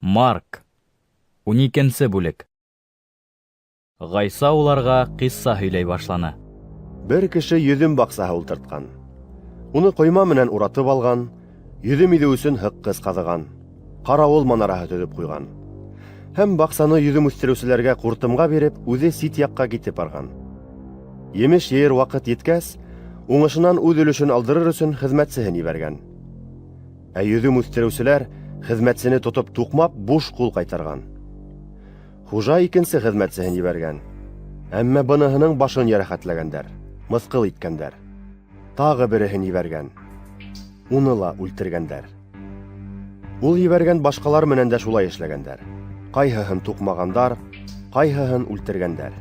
Марк, 12-нсе бүлек. Ғайса уларға ҡисса һөйләй башланы. Бер кеше йөҙөм баҡсаһы ултыртҡан. Уны ҡойма менән уратып алған, йөҙөм иҙеү өсөн һыҡҡыс ҡаҙыған, ҡарауыл манараһы төҙөп ҡуйған. Һәм баҡсаны йөҙөм үҫтереүселәргә ҡуртымға биреп, үҙе сит яҡҡа китеп барған. Емеш йыйыр ваҡыт еткәс, уңышынан үҙ өлөшөн алдырыр өсөн хеҙмәтсеһен ебәргән. Ә йөҙөм үҫтереүселәр хеҙмәтсене тотоп туҡмап, буш ҡул ҡайтарған. Хужа икенсе хеҙмәтсеһен ебәргән. Әммә быныһының башын йәрәхәтләгәндәр, мыҫҡыл иткәндәр. Тағы береһен ебәргән. Уны ла үлтергәндәр. Ул ебәргән башҡалар менән дә шулай эшләгәндәр. Ҡайһыһын туҡмағандар, ҡайһыһын үлтергәндәр.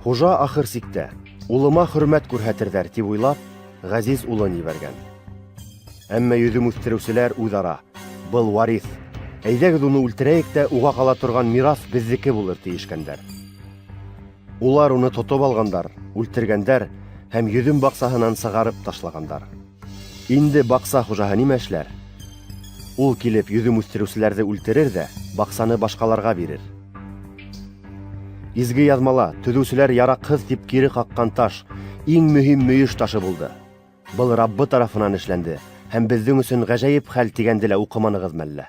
Хужа ахыр сиктә, улыма хөрмәт күрһәтерҙәр тип уйлап, ғәзиз улын ебәргән. Әммә йөҙөм үҫтереүселәр үҙ-ара: «Был вариф, әйҙәгеҙ уны үлтерәйек тә, уға ҡала торған мираҫ беҙҙеке булыр», тиешкәндәр. Улар уны тотоп алғандар, үлтергәндәр һәм йөҙөм баҡсаһынан сығарып ташлағандар. Инде баҡса хужаһы нимә эшләр? Ул килеп йөҙөм үҫтереүселәрҙе үлтерер ҙә, баҡсаны башҡаларға бирер. Изге яҙмала төҙөүселәр яраҡһыҙ тип кире ҡаҡҡан таш иң мөһим мөйөш ташы булды. Был Раббы тарафынан эшләнде һәм беҙҙең өсөн ғәжәйеп хәл тигәнде лә уҡыманығыҙмы әллә?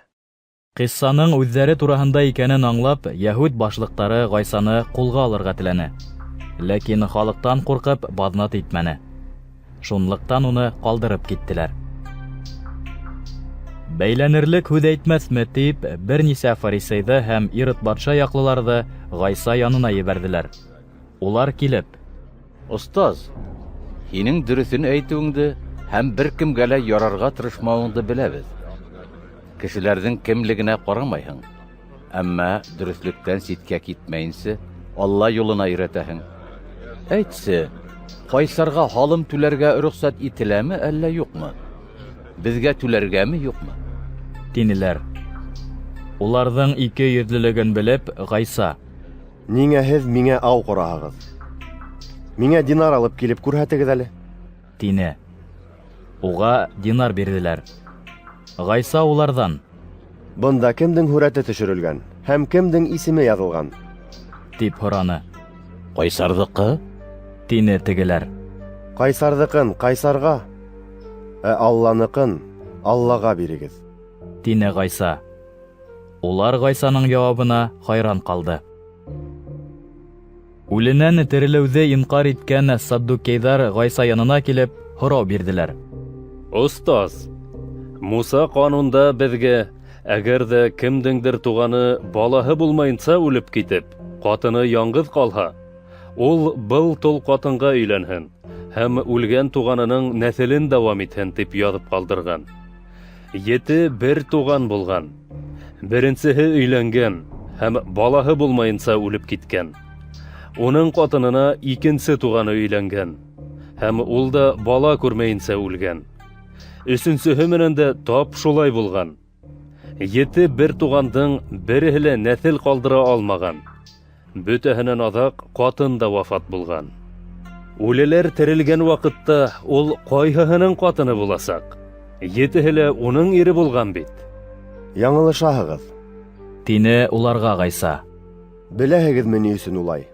Ҡиссаның үҙҙәре тураһында икәнен аңлап, йәһүд башлыҡтары Ғайсаны ҡулға алырға теләне. Ләкин халыҡтан ҡурҡып, баҙнат итмәне. Шунлыҡтан уны ҡалдырып киттеләр. Бәйләнерлек һүҙ әйтмәҫме тип, бер нисә фарисейҙы һәм Ирод батша яҡлыларҙы Ғайса янына ебәрҙеләр. Улар килеп: Остаз, һинең дөрөҫөн әйтеүеңде һәм бер кемгә лә ярарға тырышмауыңды беләбеҙ. Кешеләрҙең кемлегенә ҡарамайһың, әммә дөрөҫлөктән ситкә китмәйенсә Алла юлына өйрәтәһең. Әйтсе, ҡайсарға һалым түләргә рөхсәт ителәме, әллә юҡмы? Беҙгә түләргәме, юҡмы? Тинеләр. Уларҙың ике йөҙлөлөгөн белеп, Ғайса: Ниңә һеҙ миңә ау ҡораһығыҙ? Миңә динар алып килеп күрһәтегеҙ әле. Тине. Уға динар бирҙеләр. Ғайса уларҙан: Бында кемдең һүрәте төшөрөлгән һәм кемдең исеме яҙылған? Тип һораны. Ҡайсарҙыҡы? Тине тегеләр. Ҡайсарҙыҡын ҡайсарға, ә Алланыҡын Аллаға бирегеҙ. Тине Ғайса. Улар Ғайсаның яуабына хайран ҡалды. Үленән терелеүҙе инҡар иткән саддукейҙар Ғайса янына килеп, һорау бирҙеләр. Остаз, Муса ҡанунда беҙгә, әгәр ҙә кемдеңдер туғаны балаһы булмайынса үлеп китеп, ҡатыны яңғыҙ ҡалһа, ул был тол ҡатынға өйләнһен һәм үлгән туғанының нәҫелен дауам итһен тип яҙып ҡалдырған. Ете бер туған булған. Беренсеһе өйләнгән һәм балаһы булмайынса үлеп киткән. Уның ҡатынына икенсе туғаны өйләнгән һәм ул да бала күрмәйенсә үлгән. Өсөнсөһө менән дә тап шулай булған. Ете бер туғандың береһе лә нәҫел ҡалдыра алмаған. Бөтәһенән аҙаҡ ҡатын да вафат булған. Үлеләр терелгән ваҡытта ул ҡайһыһының ҡатыны буласаҡ? Етеһе лә уның ире булған бит. Яңылышаһығыҙ. Тине уларға Ғайса. Беләһегеҙме ни өсөн улай?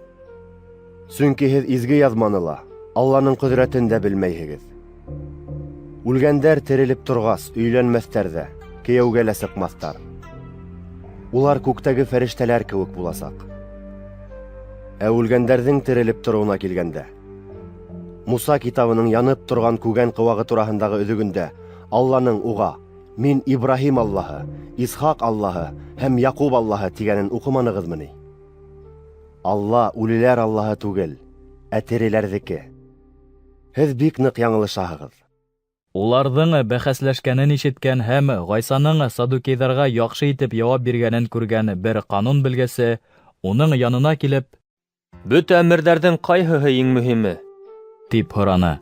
Сөнки һеҙ изге яҙманы ла, Алланың ҡөҙрәтен дә белмәйһегеҙ. Үлгәндәр терелеп торғас, өйләнмәҫтәр ҙә, кейәүгә лә сыҡмаҫтар. Улар күктәге фәрештәләр кеүек буласаҡ. Ә үлгәндәрҙең терелеп тороуына килгәндә, Муса китабының янып торған күгән ҡыуағы тураһындағы өҙөгөндә Алланың уға: «Мин Ибраһим Аллаһы, Исхаҡ Аллаһы һәм Яҡуб Аллаһы» тигәнен уҡыманығыҙмы ни? Алла үлеләр Аллаһы түгел, ә тереләрҙеке. Һеҙ бик ныҡ яңылышаһығыҙ. Уларҙың бәхәсләшкәнен ишеткән һәм Ғайсаның саддукейҙарға яҡшы итеп яуап биргәнен күргән бер ҡанун белгесе уның янына килеп: Бөтә әмерҙәрҙең ҡайһыһы иң мөһиме? Тип һораны.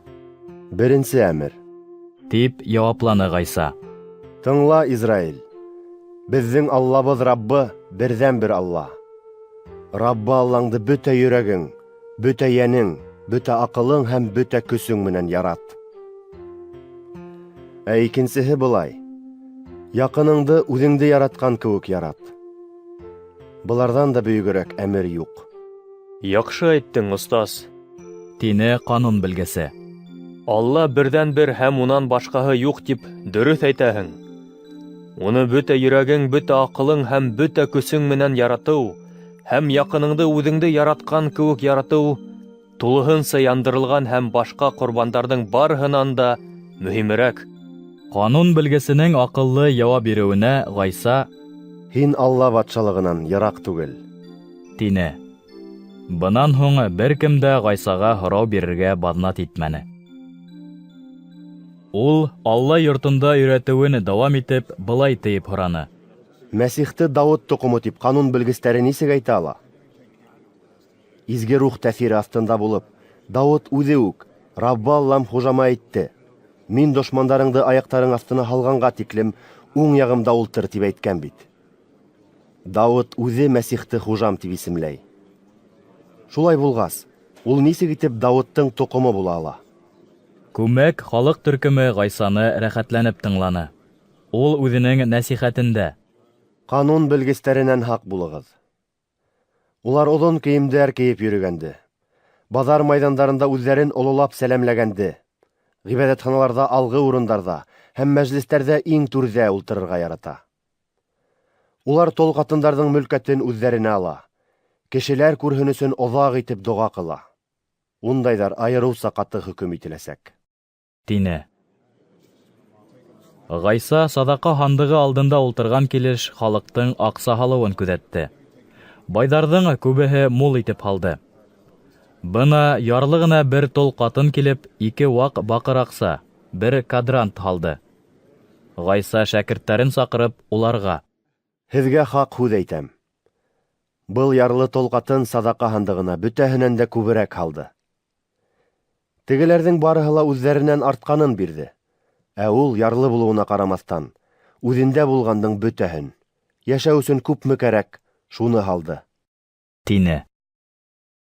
Беренсе әмер. Тип яуапланы Ғайса. Тыңла, Израиль. Беҙҙең Аллабыҙ Раббы берҙән-бер Алла. Раббы Аллаңды бөтә йөрәгең, бөтә йәнең, бөтә аҡылың һәм бөтә көсөң менән ярат. Ә икенсеһе былай: Яҡыныңды үҙеңде яратҡан кеүек ярат. Быларҙан да бөйөгөрәк әмер юҡ. Яҡшы әйттең, остаз. Тине ҡанун белгесе. Алла берҙән-бер һәм унан башҡаһы юҡ тип дөрөҫ әйтәһең. Уны бөтә йөрәгең, бөтә аҡылың һәм бөтә көсөң менән яратыу һәм яҡыныңды үҙеңде яратҡан кеүек яратыу тулыһынса яндырылған һәм башҡа ҡорбандарҙың барыһынан да мөһимерәк. Ҡанун белгесенең аҡыллы яуап биреүенә Ғайса Һин Алла батшалығынан йыраҡ түгел. Тине. Бынан һуң бер кем дә Ғайсаға һорау бирергә баҙнат итмәне. Ул Алла йортонда өйрәтеүен дауам итеп, былай тиеп һораны: Мәсихте Дауыт тоҡомо тип ҡанун белгестәре нисек әйтә ала? Изге рух тәьҫире аҫтында булып, Дауыт үҙе үк: «Раббы Аллам хужама әйтте: Мин дошмандарыңды аяҡтарың аҫтына һалғанға тиклем уң яғымда ултыр», — тип әйткән бит. Дауыт үҙе Мәсихте хужам тип исемләй. Шулай булғас, ул нисек итеп Дауыттың тоҡомо була ала? Күмәк халыҡ төркөмө Ғайсаны рәхәтләнеп тыңланы. Ул үҙенең нәсихәтендә: Ҡанун белгестәренән һаҡ булығыҙ. Улар оҙон кейемдәр кейеп йөрөгәнде, баҙар майҙандарында үҙҙәрен ололап сәләмләгәнде, ғибәҙәтханаларҙа алғы урындарҙа һәм мәжлестәрҙә иң түрҙә ултырырға ярата. Улар тол ҡатындарҙың мөлкәтен үҙҙәренә ала, кешеләр күрһен өсөн оҙаҡ итеп доға ҡыла. Ундайҙар айырыуса ҡаты хөкөм ителәсәк. Тине. Ғайса саҙаҡа һандығы алдында ултырған килеш халыҡтың аҡса һалыуын күҙәтте. Байҙарҙың күбеһе мул итеп һалды. Бына ярлы ғына бер тол ҡатын килеп, ике ваҡ баҡыр аҡса, бер кадрант һалды. Ғайса шәкерттәрен саҡырып, уларға: Һеҙгә хаҡ һүҙ әйтәм. Был ярлы тол ҡатын саҙаҡа һандығына бөтәһенән дә күберәк һалды. Тегеләрҙең барыһы ла үҙҙәренән артҡанын бирҙе. Ә ул ярлы булыуына ҡарамаҫтан, үҙендә булғандың бөтәһен, йәшәү өсөн күпме кәрәк, шуны һалды. Тине.